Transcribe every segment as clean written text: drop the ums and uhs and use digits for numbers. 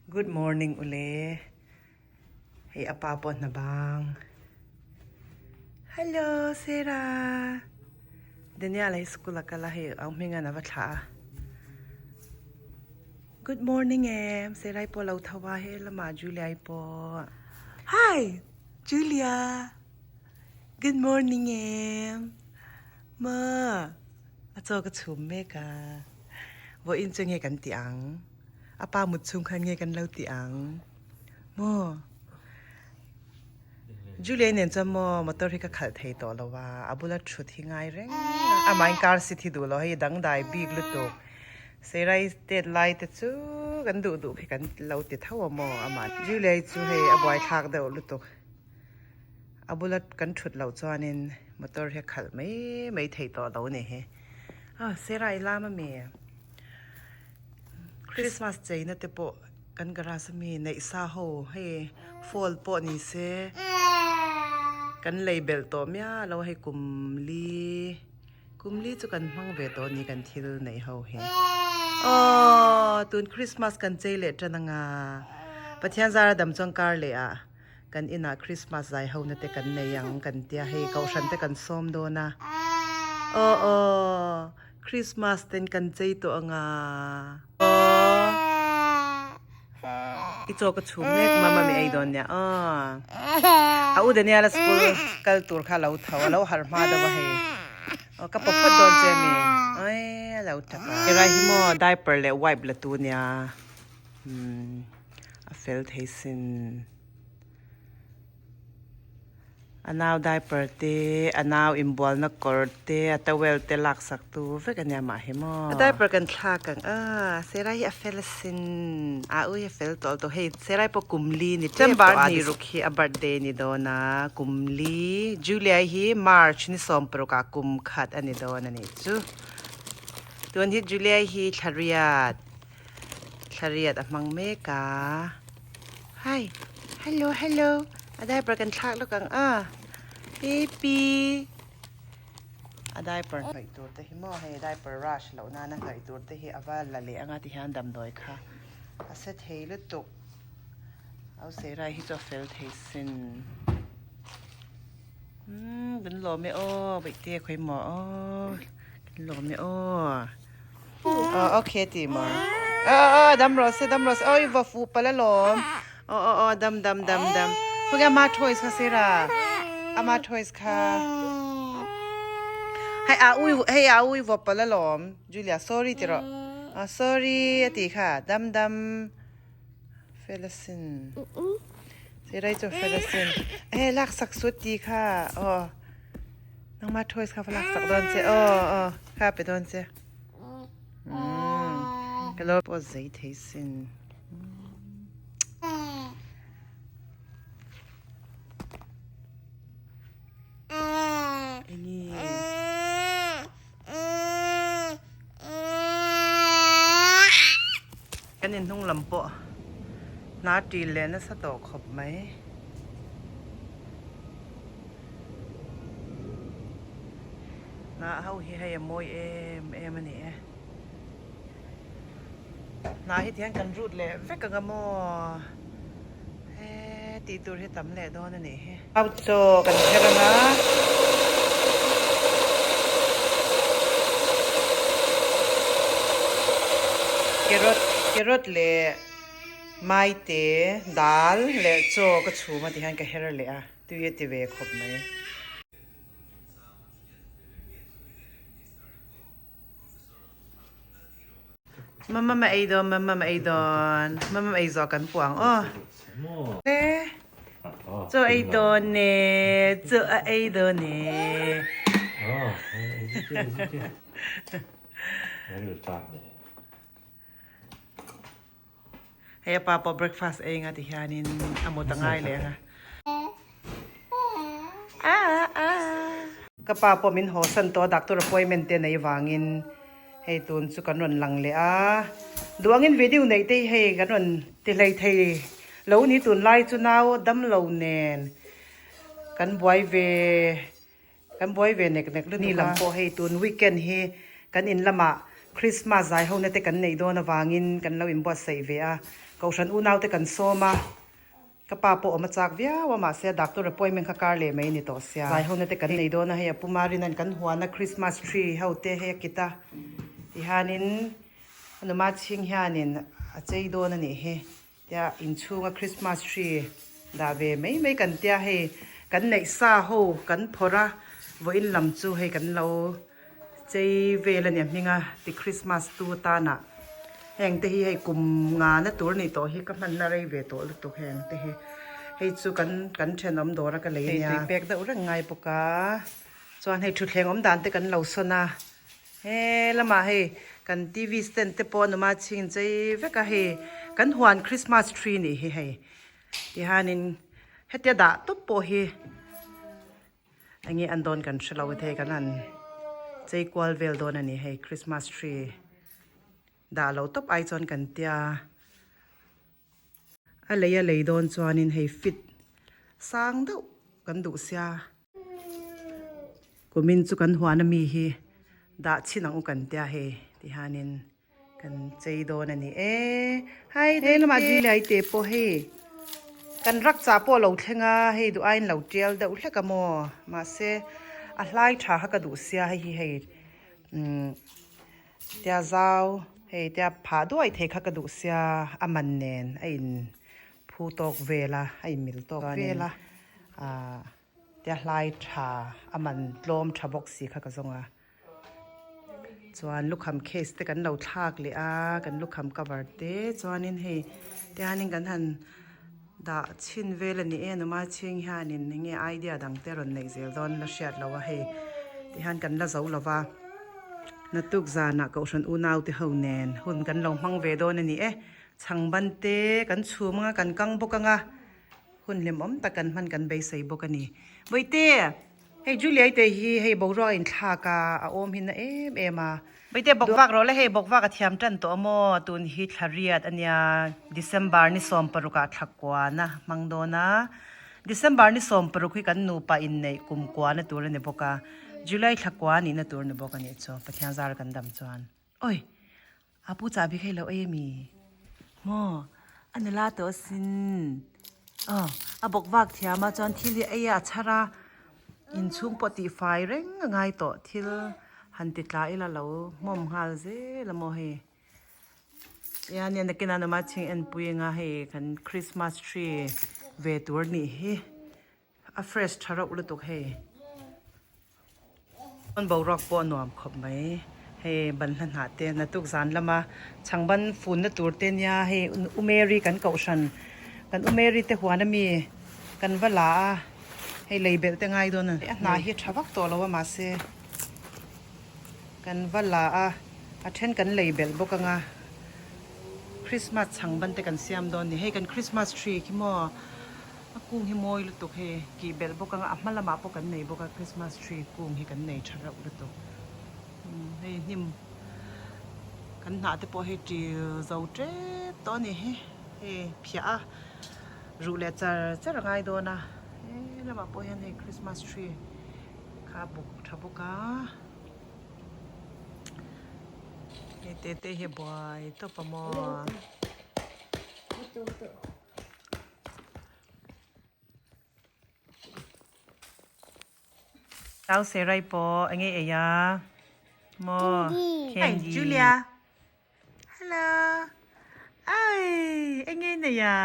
Good morning ule. Hei apa pawh hna bang. Hello Sarah. Daniel hi school a kal a hei au hming an ava thlah a. Good morning em Sarah pawh lo tho a he lamah Julia i pawh. Hi Julia. Good morning em. Ma a chaw ka chhum mek a. Vawiin chu nge kan tih ang? A pa mut chhung khan nge kan lo tih ang? Maw? Julie nen chuan maw motor hi ka khalh thei tawh lo a, a bula thut hi ngai reng a, amahin car seat hi duh lo hei dangdai bik lutuk. Seirai tet lai te chu kan duh duh khi kan lo ti tho a maw amah. Julie chu hei a buaithlak deuh lutuk. A bula kan thut loh chuanin motor hi a khalh mai mai thei tawh lo a ni hi. Ah Seirai lam ami? Christmas cheina te pawh kan garage ami neih sa ho hei fall pawh ni se kan lei belh tawh miah lo hei kum li kum li chu kan hmang ve tawh a ni kan thil neih ho hi aw tun Christmas kan chei leh tan anga Pathian zara dam chuan kar leh ah kan inah Christmas zai ho na te kan nei ang kan tia hei kohhran te kan sawm dawn a aw aw. Christmas ten kan chei tawh ang a. Aw. I chaw ka chhum mek mama mi ei dawn nia aw. A u Daniela school kal tur kha lo tho a lo harh hma deuh a hei. Aw ka pawp phawt dawn che mi. Oi a lo tak a. Hei hi maw diaper leh wipe la tu nia. Umm a fel thei sin. A nau diaper te, a nau inbualna kawr te, a towel te laksak tu vek a nia mah hi maw. A diaper kan thlak ang a, Serai hi a fel asin, a ui a fel tawh tawh hei Serai pawh kum li ni tep tawh a ni ruk hi a birthday ni dawn a, kum li, Julia hi March ni 16 ah kum khat a ni dawn a nih chu. Tun hi Julia hi thla riat, thla riat a hmang mek a. Hi, hello, hello. A diaper kan thlak lawk ang a. Baby. A diaper hnawih tur te hi maw hei diaper rush loh nana hnawih tur te hi a va la leh anga ti hian damdawi kha a se thei lutuk. Au Seirai hi chu a fel thei sin. Umm kan lawm e aw baihte khawi maw aw kan lawm e aw. Aw okay ti maw aw aw dam rawh se dam rawh se aw i va fuh palh alawm aw aw aw dam dam dam dam khawnge ama toys kha sir a ama toys kha hei a ui hei a ui va palh alawm Julia sorry ti rawh aw sorry a tih kha dam dam. Fel asin. Sirai chu fel asin. Eh lak sak sut ti kha. Oh. Nangma toys kha va lak sak dawn che. Oh oh kha pe dawn che. Mm. Hello pawh zei thei sin. Enge. Kan inhnung lam pawh hna ṭil leh nasa tawh khawp mai. Hna ho hi hei a mawi em em a ni e. Hna hi tihian kan rut leh vek ang a maw? He tih tur hi tam leh dawn a nih hi. Au chaw kan kher ang a. Carrot carrot leh maite dal leh chaw ka chhum a tihian ka her leh a tui a ti ve khawp mai. Mama ma ei dawn, mama ma ei dawn. Mama ma ei zawh kan puang aw. E chaw ei dawn ne, chaw a ei dawn ne. Hei a pa pawh breakfast ei nga ti hianin a mut a ngai leh anga. Ka pa pawh min haw san tawh a doctor appointment te nei vangin hei tun chu kan rawn lang leh a. Duh angin video neih te hi hei kan rawn ti hlei thei lo ni tunlai chu nau dam lo nen kan buai ve Kan buai ve nek nek lutuk a. Ni lam pawh hei tun weekend hi kan in lamah Christmas zai ho na te kan neih dawn avangin kan lo inbuatsaih ve a, Kohhran unau te kan sawm a, ka pa pawh awm a chak viau a mahse doctor appointment kha kar leh mai a ni tawh sia. Zai ho na te kan nei dawn a, hei a pu Marina'n kan huan a Christmas tree ho te hei a kit a tihianin a numa chhing hianin a chei dawn a nih hi. Tia inchhunga Christmas tree dah ve mai mai kan tia hei kan neih sa ho kan phawrh a vawiin lam chu hei kan lo chei vel a nia hminga ti Christmas tu atana heng te hi hei kum nga na tur nih tawh hi ka hmanna rei ve tawh lutuk heng te hi hei chu kan kan thenawm dawr a ka lei ania hei tui pek deuh reng ngai bawk a chuan hei thutthleng awm dan te kan lo sawn a. He lamah hei kan TV stand te pawh a numa chhing chei vek a hei kan huan Christmas tree nih hi hei tihianin hetia dah tawp pawh hi enge an dawn kan hre lo thei kan han chei kual vel dawn a ni hei Christmas tree dah lo tawp ai chuan kan tia a lei a lei dawn chuanin hei fit sang deuh kan duh sia. Kumin chu kan huan ami hi dah chhin ang u kan tia hei tihianin kan chei dawn a ni e hai he lamah Julia i te pawh hei kan rak chah pawh a lo thleng a hei duh aiin lo tial deuh hlek a maw mahse a hlai tha kha ka duh sia hei hi hei umm tia zau hei tia phah duai thei kha ka duh sia a man nen a in phu tawk vel a a in mil tawk vel a ahh. Tia hlai tha a man tlawm tha bawk si kha ka zawng a chuan lukham case te kan lo thlak leh a kan lukham cover te chuanin hei tihianin kan han dah chhin vel a ni e numa chhing hianin eng nge idea dang te rawn neih zel dawn la hriat loh a hei tihian kan la zo lo va naktuk zanah kohhran unau te ho nen hun kan lo hmang ve dawn a ni e chhang ban te kan chhum anga kan kang bawk anga. Hun hlimawm tak kan hman kan beisei bawk a ni. Bawihte, hei Juliai te hi hei boruak inthlak a, a awm hi na em em a. Bawihte, bawkvak rawh le, hei bawkvak a thiam tan tawh a maw? Tun hi thla riat a nia, December ni 16 ah thla kuana hmang dawn a. December ni 16 hi kan nupa inneih kum kuana tur a ni bawk a, July thla kua nihna tur a ni bawk a nih chu, Pathian zara kan dam chuan. Oi! A pu chahbi kha i lo ei ami? Maw? A nula tawh asin. Aw, a bawk vak thiam a chuan thil hi ei a chhar a, inchhung pawh tihfai reng a ngai tawh thil han ti tla ila lo hmawm nghal zel a maw hei. Tihian nakinah numa chhing enpui anga hei kan Christmas tree ve tur a nih hi. A fresh tha reuh lutuk hei. Pawn boruak pawh a nuam khawp mai. Hei banhla hnah te naktuk zan lama chhangban funna tur te nia hei U Mary kan kohhran kan U Mary te huan ami kan va la a hei lei belh te ngai dawn a ni. A hnah hi tha vak tawh lo a mahse kan va la a a then kan lei belh bawk anga Christmas chhangban te kan siam dawn a ni. Hei kan Christmas tree khi maw. A kung hi mawi lutuk hei kih belh bawk anga a hma lamah pawh kan nei bawk a Christmas tree kung hi kan nei tha reuh lutuk hei hnim kan hnah te pawh hei ṭil zo tep tawh a ni hi hei phiah a ruh leh char char a ngai dawn a he lamah pawh hian hei Christmas tree kha a buk tha bawk a hei te te hi a buai tawp a maw. Tau serai pawh enge ei a maw candy Julia hello ai enge nei a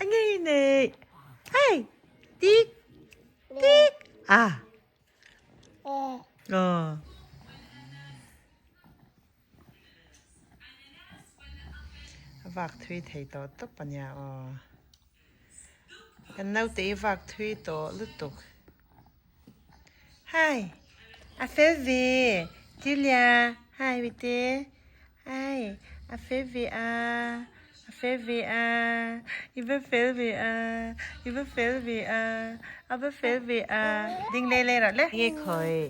enge nei hey tik tik ah oh A vak thui thei tawh tawp a nia aw. Kan naute hi vak thui tawh lutuk. Hi! A fel ve! Julia! Hi Vite! Hi! A fel ve a! A fel ve a! I va fel ve a! I va fel ve a! A va fel ve a! Ding leh leh rawh le. Nge khawi?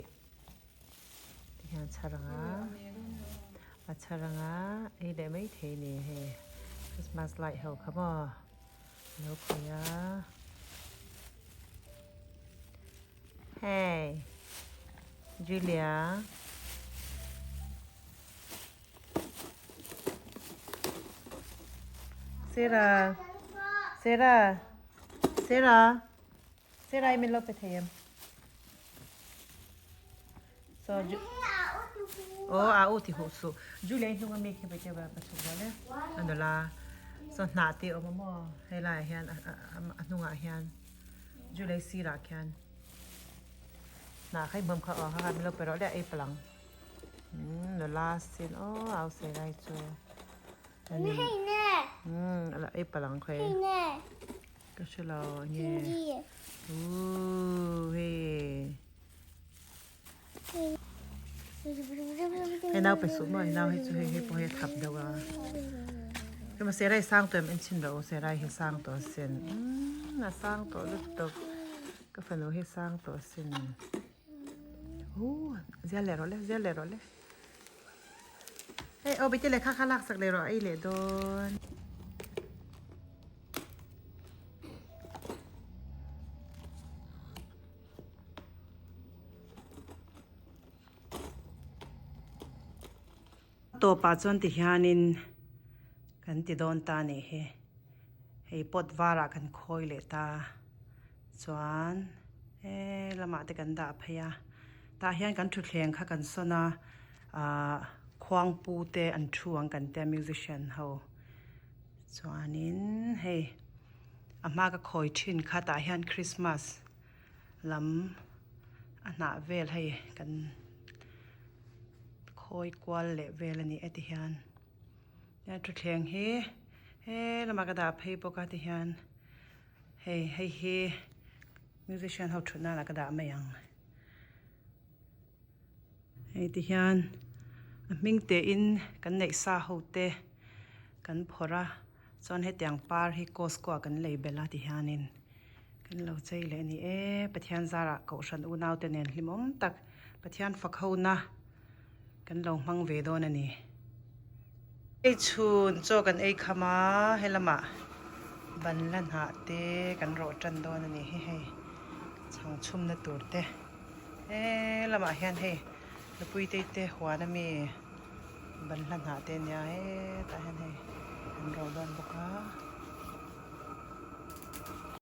Tihian chhar anga a chhar anga ei leh mai thei a ni hei Christmas light ho kha maw alo khawih a hey Julia. Sarah Sarah Sarah Sarah i min lo pe thei em? So Ju Oh a u ti hu su. Julia i hnung ami khi bai te ba chuk ba le. Anula so hna te om mo hei lai hian a hnungah hian Julia sirah khian hna khai hmam kha aw ha min lo pe rawh le ei palang. Nula sin aw au Sarah chu. Ala ei palang khawi. Ka hre lo nge. Ooh hei. Hei nau pe suh maw hei nau hi chu hei hei pawh hi a thap deuh a. Hei ma Serai sang tawh em en chhin rawh u Serai hi sang tawh asin. Umm a sang tawh lutuk. Ka fanu hi sang tawh asin. Ooh zial leh rawh le zial leh rawh le. Hei aw bete lehkha kha lak sak leh rawh a ei leh dawn. Tawpah chuan tihianin kan ti dawn ta a nih hi. Hei pot varah kan khawi leh ta chuan he lamah te kan dah phei a tah hian kan thutthleng kha kan sawn a ahh khuangpu te an thu ang kan tia musician ho chuanin hei a hma ka khawi thin kha tah hian christmas lam a hnah vel hei kan khawi kual leh vel a ni e tihian. Nia thutthleng hi he lamah ka dah phei bawk a tihian hei hei hi musician ho thut nanah ka dah mai ang hei tihian a hming te in kan neih sa ho te kan phawrh a chuan hetiang par hi costco ah kan lei belh a tihianin kan lo chei leh a ni e Pathian zarah kohhran unau te nen hlimawm tak Pathian fak ho na. Kan lo hmang ve dawn a ni. Hei chhun chaw kan ei kham a, helamah banhla hnah te kan rawh tan dawn a ni hi hei chhang chhumna tur te helamah hian hei nupui te te huan ami banhla hnah te ania hetah hian hei an rawh dawn bawk a.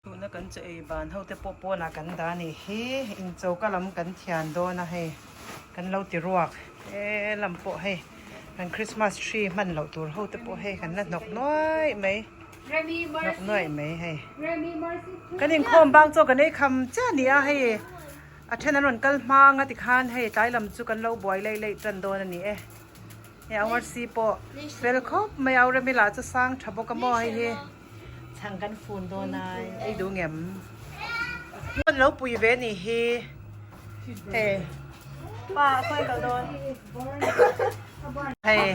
Tuna kan chaw ei ban ho te pawh pawnah kan dah a nih hi inchoka lam kan thian dawn a hei kan lo ti ruak he lam pawh hei kan christmas tree hman loh tur ho te pawh hei kan la hnawk nuaih mai hnawk nuaih mai hei kan inkhawm bang chaw kan ei kham chiah a ni a hei a then an rawn kal hma anga tikhan hei tlai lam chu kan lo buai leih leih tan dawn a ni e. Hei Awarsi pawh fel khawp mai a Auremi lah chu sang tha bawk a maw hei hi chhang kan fun dawn a ei duh ngem an lo pui ve nih hi hei pa khawi kal dawn hei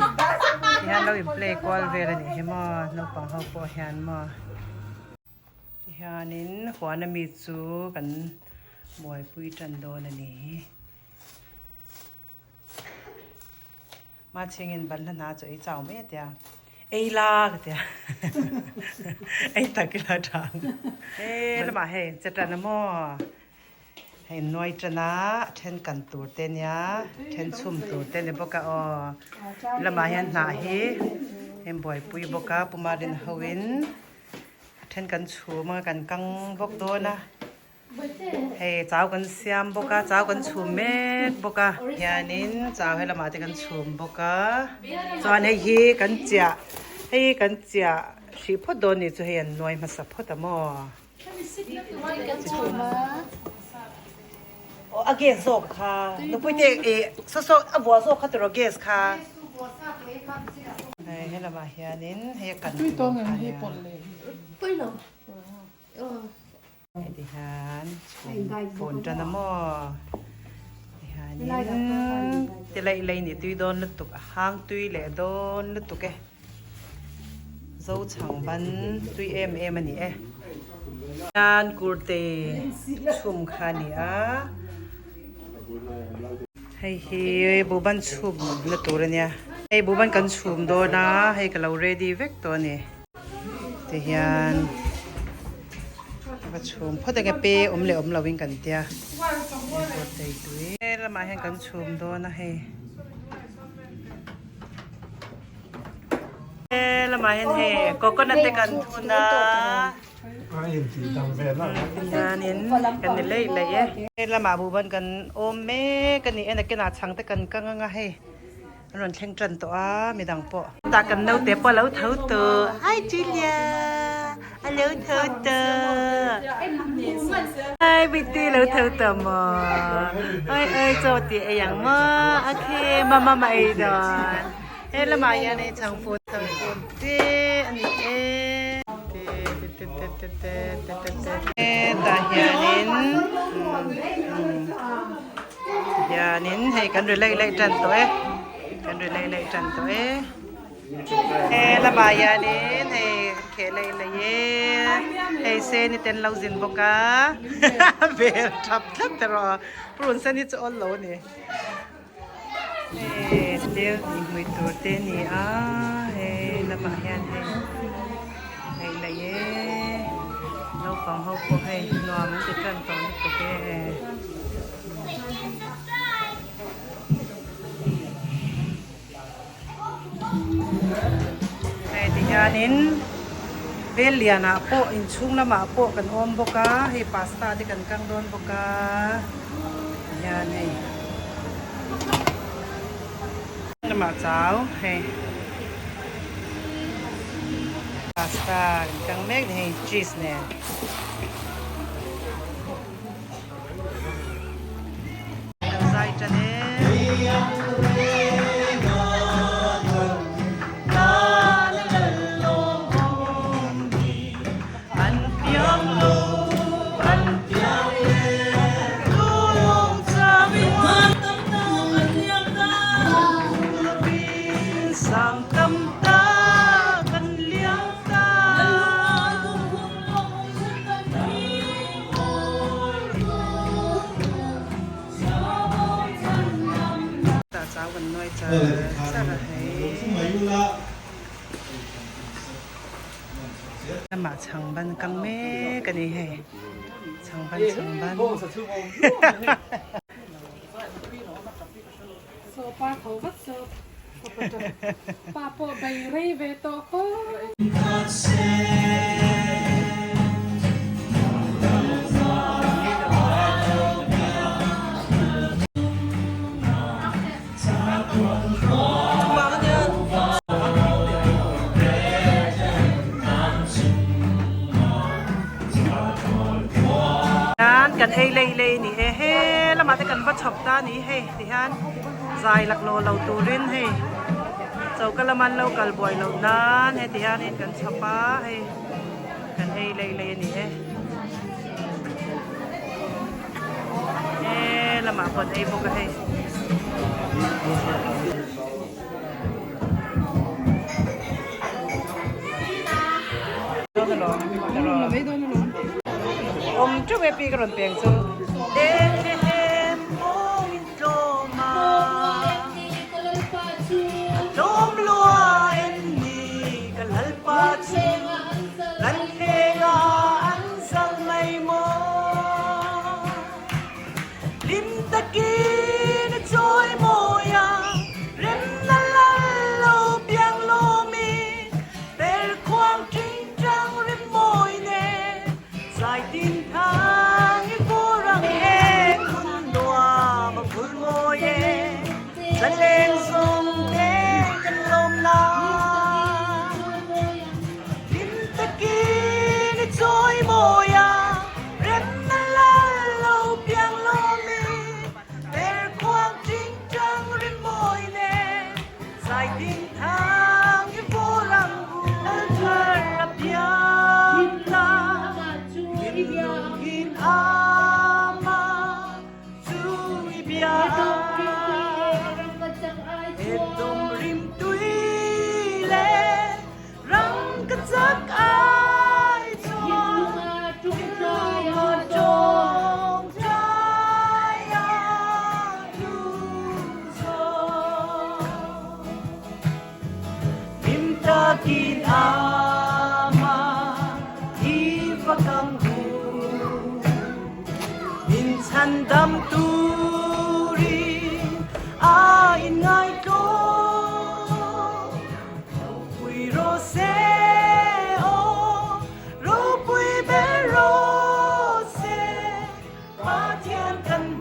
tihian lo in play kual vel a nih hi maw naupang ho pawh hian maw tihianin huan ami chu kan buaipui tan dawn a ni. Ma chhingin ban hla hna chu ei chau mai a tia ei la ka tia ei tak ila tha ang he lamah hei che tan a maw hei nuai tan a then kan tur te nia then chhum tur te ni bawk a aw lamah hian hnah hi heng buaipui bawk a pumarin ho in then kan chhum a kan kang bawk dawn a. Hei chau kan siam bawk a chau kan chhum mek bawk a hianin chau he lamah te kan chhum bawk a chuan hei hi kan chiah hei hi kan chiah hrih phawt dawn ni chu hei an nuai hmasa phawt a maw aw a gas zawk kha nupui te ih saw saw a vuah zawk kha tiraw gas kha hei he lamah hianin hei a kan tur kha nia. Heti hian chhum fun tan a maw tihianin ti laih laih ni tui dawn lutuk a hang tui leh dawn lutuk e zo chhang ban tui em em a ni e hian kurti chhum kha a ni a hei hi buhban chhum na tur a nia hei buhban kan chhum dawn a hei ka lo ready vek tawh a ni. Tihian va chhum phawt enge pe awm leh awm loin kan tia kawr tei tui lamah hian kan chhum dawn a hei. Helamah hian hei coconut te kan thun a. Hianin kan ni leih leih e. He lamah buhban kan awm mek a ni e nakinah chhang te kan kang anga hei an rawn thleng tan tawh a midang pawh. Tah kan naute pawh a lo tho tawh hi Julia a lo tho tawh hi Bity a lo tho tawh maw oi oi chaw tih ei ang maw okay mama mah ei dawn. He lamah hian hei chhangfun chhangfun te a ni e te te te te te te te te te tah hianin hianin hei kan ri laih laih tan tawh e kan ri laih laih tan tawh e he lamah hianin hei kan kheh laih laih e hei seni te an lo zin bawk a vel thap tlat erawh purun sen hi chu awl lo a ni. Hei tel tih hmui tur te a ni a hei lamah hian hei hei laih e naupang ho pawh hei nuam an ti tan tawh lutuk e. Hei ti hianin bel lianah pawh inchhung lamah pawh kan awm bawk a hei pasta te kan kang dawn bawk a hian hei lamah chau hei pasta kan kang mek ni hei cheese nen. Kan zai tan e. Chau kan nuai char char a hei. Lamah chhang ban kang mek a ni hei. Chhang ban chhang ban. Saw pa tho vat saw pa pawh bei rei ve tawh khaw. Hian kan ei lei lei ni e he lamah te kan va chhawp ta ni hei ti hian zai laklawh lo turin hei choka lama an lo kal buai loh nan heti hianin kan chhawp a hei kan ei lei lei a ni e he lamah pawh an ei bawk a hei. Awm teuh e pi ka rawn peng chu. Bethlehem mawngin tlawm a. Tlawm lua en ni ka lalpa chu. Lalthlenga an zal mai maw. Hlim takin a chawi mawi a, remna lal lo piang lawmi, per khuang ṭing ṭang rem mawi nen, zai tin thang i vur ang eng hun nuam a vul mawi e, zaleng zawng te kan lawm nan. Hlim takin i chawi mawi a, Remna lal lo piang lawmi, per khuang ṭing ṭang rim mawi nen, zai tin thang i vur ang u. Lal thar a piang ta, thinlungin ama chu i bia. Edom rim tui leh Ram ka chak ai chuan thinlung a tawngtai a hlu zawk. Hlim takin ama i va kang hu. Min chhandam turin a inngaihtlawm. Pui rawh se. Pathian kan.